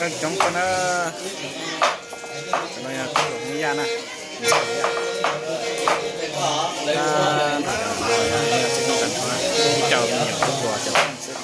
Coob kawg na. Cov no yog tub hluas Hmoob Yaj na. Cov me nyuam tub hluas cov xwb.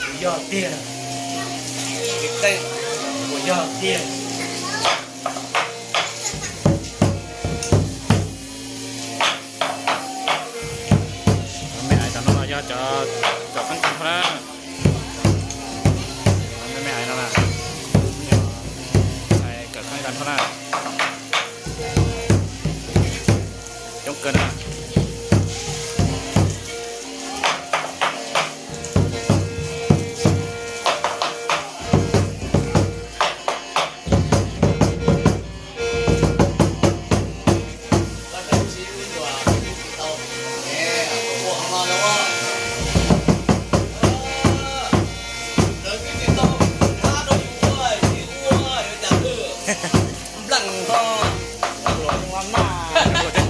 Puas yog tiag? Puas yog tiag? Me ais cov no yog cov kawm qeej nkas dhau na. Me ais no na, kawm qeej nkas dhau na. Coob kawg na.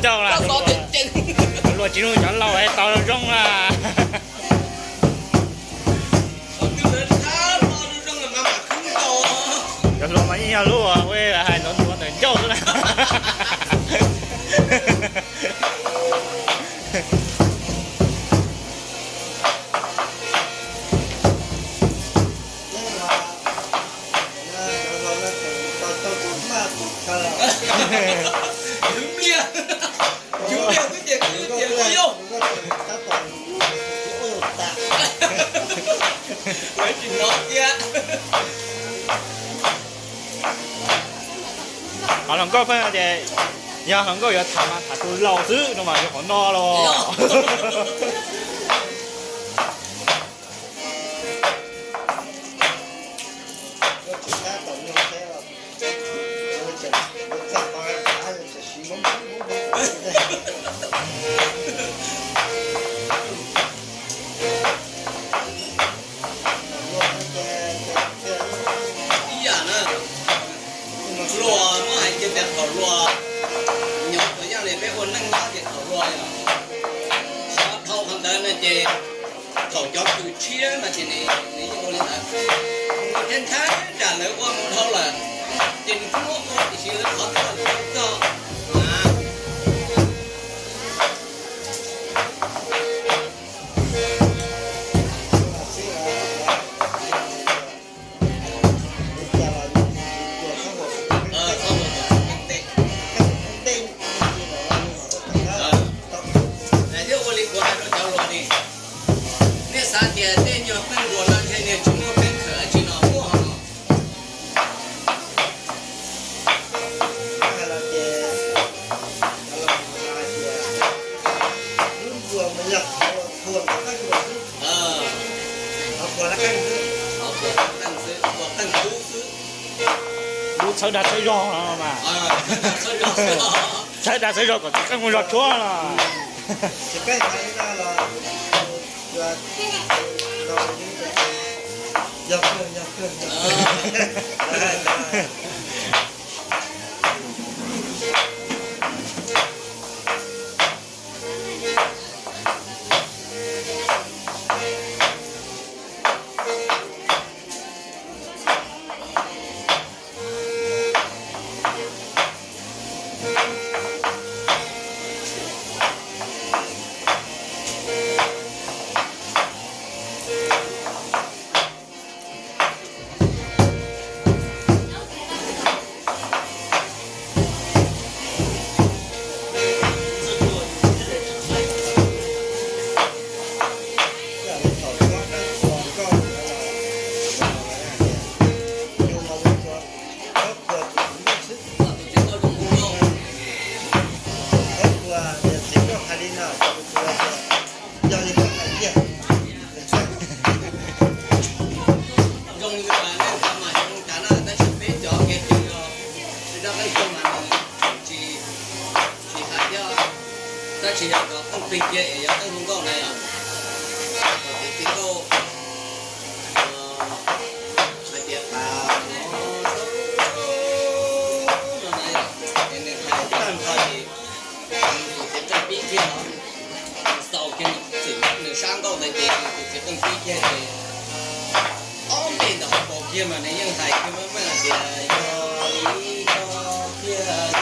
Cov hluas coob coob na, cov hluas tsis nug cov laus es tau zoo na. Cov hluas mas yeej yog lub ua hais ntxuav ntxuav ntawm ncauj xwb na. Qhov hluas nkauj pheej tias yog hluas nkauj yuav tham mas tham tus laus xwb no mas yog qhov no los. Ib yam na, luag muab hais tias thaum luag nyob tom yaj li peb ua neej nyob ces thaum luag yog xav dhau qhov ntawd no ces thaum cov kws tshiab no ces nws yeej ua li ntawd. Nws thiaj ntshai tsam lawv ua mus dhau lawm ces nws twb muab ua tiam sis lawv qhov txog txog na. Thiab ua li kuv hais rau cov hluas ni, nej xav tias tej nyuag qeej nruas no ntshe niag tsis muaj keeb khawm tsis no muaj ho no. Lub txhawb dag txhawb zog no mas, txhawb dag txhawb zog kom txiv qeej muaj zog tshuab no. Zoo li tus pas nej tham mas zoo tas na, tab sis peb cov kev cai os, peb cov qeej cai mas nws Teej plig kiag es yog teej hluas nkauj na yog, kom tus txiv nkauj hais tias tas no na, es nws hais tag nrho ces tus txiv qeej pib kiag, xaus kiag nws sab nkauj ntawd ces tus txiv qeej pib kiag ces ob npe ntawm hauv paus kiag mas nws yeej hais kiag meej meej hais tias yog li koj tiag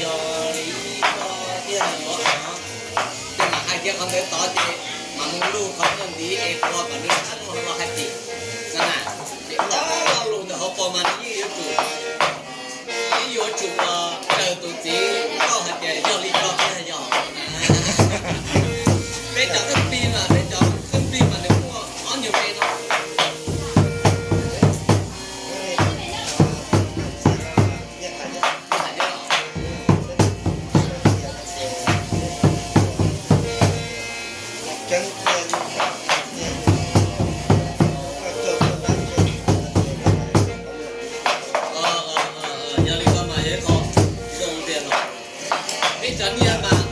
yuav, yog li koj tiag yuav no. Ces mam hais kiag qhov ntawd tod ces mam mus lug qhov ntawd ntxiv es qhuas kom nws sab nkauj los hais tias no na. Ces ob lo lus ntawm hauv paus mas nws yeej yuav tsum, yeej yuav tsum ua raws tus txiv nkauj hais tias yog li koj tiag yog. Peb cov qeej plig mas, peb cov qeej plig mas nws muaj ob nyuag npe no. Yog li ko mas yog ib qho zoo tiag los. Peb cov niag mas